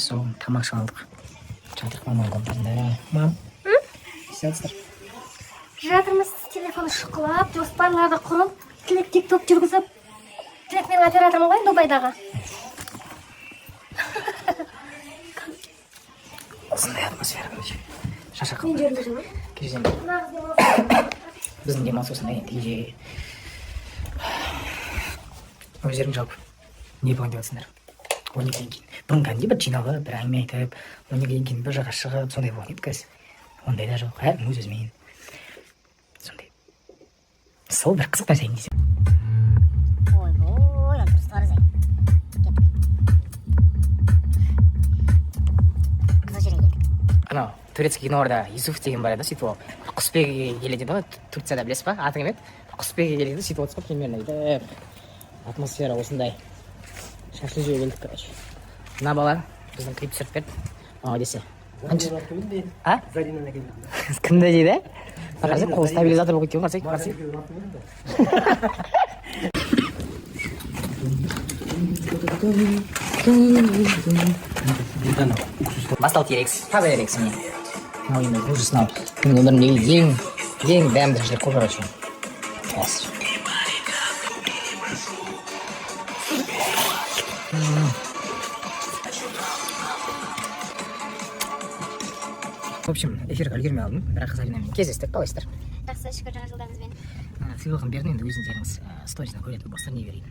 Сол тамақ ішіп алдық, жатырық маманың комнатасында. Мам, не істеп жатырсыздар? Жатырмыз, телефон шұқылап, жоспарларды құрып, Тілек тик ток жүргізіп. Тілек менің операторым ғой Дубайдағы. Осындай атмосфера, короче, шаршап Мен қалдым. жерінде жүрмін. Кешеден Нағыз демалыс. Біздің демалыс осындай енді үйде. Өздерің жалпы не болайын деп жатсыңдар 12-ден кейін? Бұрын кәдімгідей бір жиналып, бір әңгіме айтып, 12-ден кейін бір жаққа шығып, сондай болған еді. Қазір ондай да жоқ, әркім өз өзімен сондай. Сол бір қызық нәрсе десем. Ойбой, дұрыс барызай. Кеттік. Қызық жерге келдік. Анау турецкий киноларда Юсуф деген бар еді, сөйтіп ол құсбегіге келеді ғой Турцияда, білесіз ба, аты кім еді? Құсбегіге келеді, сөйтіп отырсыз ғой примерно бүйтіп. Атмосфера осындай. Шашлык жеуге келдік, короче. Мына бала біздің клип түсіріп берді. Мынау десе қанша, а кімді дейді? Қарасай, қол стабилизатор болып кеткен ғой. Қарасай, қарасай. Басталды ерегіс, таза ерегіс. Міне, мынау енді ужас. Мынау менің өмірімдегі ең ең дәмді шашлык қой, короче, қазір. В общем, эфирге үлгермей қалдым, бірақ Заринамен кездестік. Қалайсыздар? Жақсы, шүкір, жаңа жылдарыңызбен. Сыйлығын бердім, енді өздеріңіз сторисынан көретін болсаңдар, не берейін.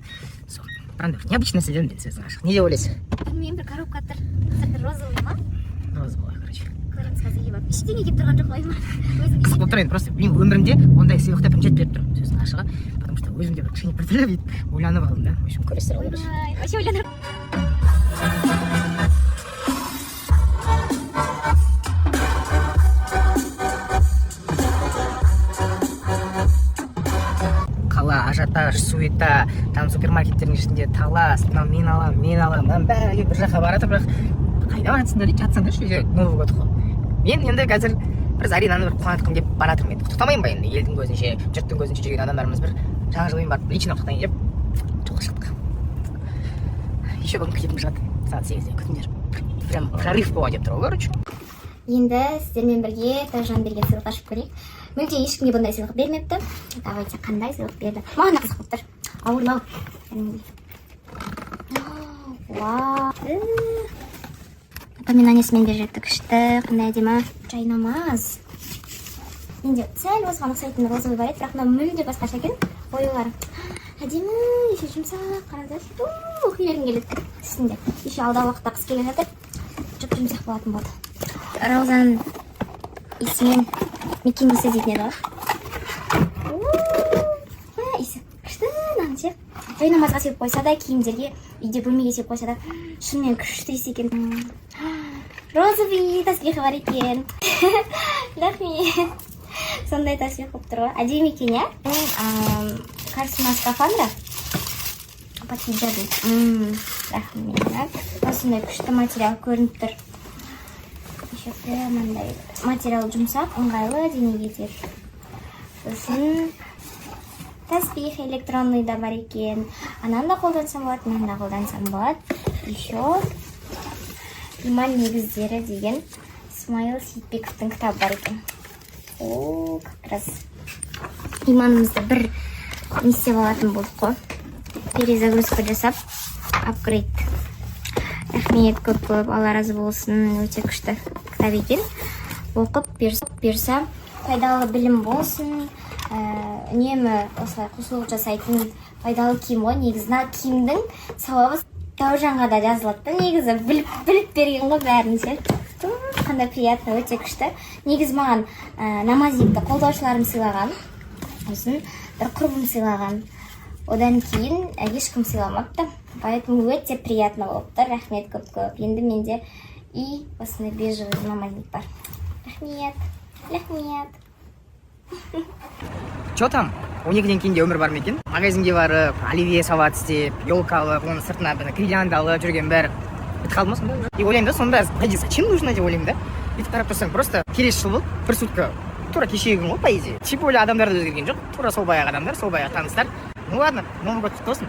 Сол бір андай бір необычный нәрсе дедім енді, сөздің ашығы. Не деп ойлайсыз? Білмеймін, бір коробка тұр. Сырты розовый ма? Розовый, короче. Көреміз қазір үйге барып. Ештеңе келіп тұрған жоқ ойыма. Өзің Қызық болып тұр енді. Просто мен өмірімде ондай сыйлықты бірінші рет беріп тұрмын, сөздің ашығы, потому что өзім де бір кішкене біртүрлі бүйтіп ойланып алдым да. В общем, көресіздер ғой, короче. Ойбай, вообще ойланып. Қала ажиотаж, суета там, супермаркеттердің ішінде талас: мынау мен аламын, мен аламын, мынаның бәрі келіп бір жаққа барады. Бірақ қайда баратсыңдар дейді, жатсаңдаршы үйде, Новый год қой. Мен енді қазір бір Заринаны бір қуантқым келіп бара жатырмын. Енді құттықтамаймын ба енді, елдің көзінше, жұрттың көзінше жүрген адамдарымыз, бір жаңа жылмен барып лично құттықтайын деп жолға шықтық. Еще бүгін клипім шығады сағат 8-де, күтіңдер, прям прорыв болайын деп тұр ғой, короче. Енді сіздермен бірге Тәжан берген сыйлық ашып көрейік. Мүлде ешкімге бұндай сыйлық бермепті. Давайте, қандай сыйлық берді? Маған да қызық болып тұр. Ауырлау. Кәдімгідей. Вау. Напоминание сімен беріп жатты, күшті, қандай әдемі. Жайнамаз. Менде сәл осыған ұқсайтын розовый бар еді, бірақ мынау мүлде басқаша екен. Оюлары. Әдемі, еще жұмсақ, қараңыздаршы. Оқи бергім келеді үстінде. Еще алдағы уақытта қыс келе жатыр. Жұп жұмсақ болатын болды. Раузаның иісімен мекен иісі дейтін еді ғой. Иісі күшті мынаның ше. Жай намазға сеуіп қойса да, киімдерге, үйде бөлмеге сеуіп қойса да, шынымен күшті иіс екен. Розовый таспихы бар екен. Рахмет. Сондай таспих болып тұр ғой. Әдемі екен, иә? Кажется, мына скафандра под хиджабы. Рахмет. Осындай күшті материал көрініп тұр. Еще прям мындай материал жұмсақ, ыңғайлы денеге тиеді. Сосын таспих электронный да бар екен. Ананы да қолдансам болады, мынаны да қолдансам болады. Еще «Иман негіздері» деген Смайыл Сейітбековтің кітабы бар екен. О, как раз иманымызды бір не істеп алатын болдық қой. Перезагрузка жасап, апгрейд. Рахмет көп көп, Алла разы болсын, өте күшті кітап екен. Оқып бұйырса, пайдалы білім болсын. Үнемі осылай құлшылық жасайтын пайдалы киім ғой. Негізі мына киімдің сауабы Тәужанға да жазылады да, негізі біліп, біліп берген ғой бәрін ше. Қандай приятно, өте күшті. Негізі маған намазникті қолдаушыларым сыйлаған, сосын бір құрбым сыйлаған. Одан кейін ешкім сыйламапты. Поэтому өте приятно болып тұр. Рахмет көп көп. Енді менде и осындай бежевый намазник бар. Рахмет. Рахмет. Че там, 12-ден кейін де өмір бар ма екен? Магазинге барып, оливье салат істеп, елка алып, оның сыртына бір гирлянда алып жүрген, бәрі бітіп қалды ма сонда уже? И ойлаймын да, соның бәрі по идее зачем нужно деп ойлаймын да. Бүйтіп қарап тұрсаң, просто келесі жыл болды, бір сутка, тура кешегі күн ғой, по идее. Тем более адамдар да өзгерген жоқ, тура сол баяғы адамдар, сол баяғы таныстар. Ну ладно, Новый год құтты болсын.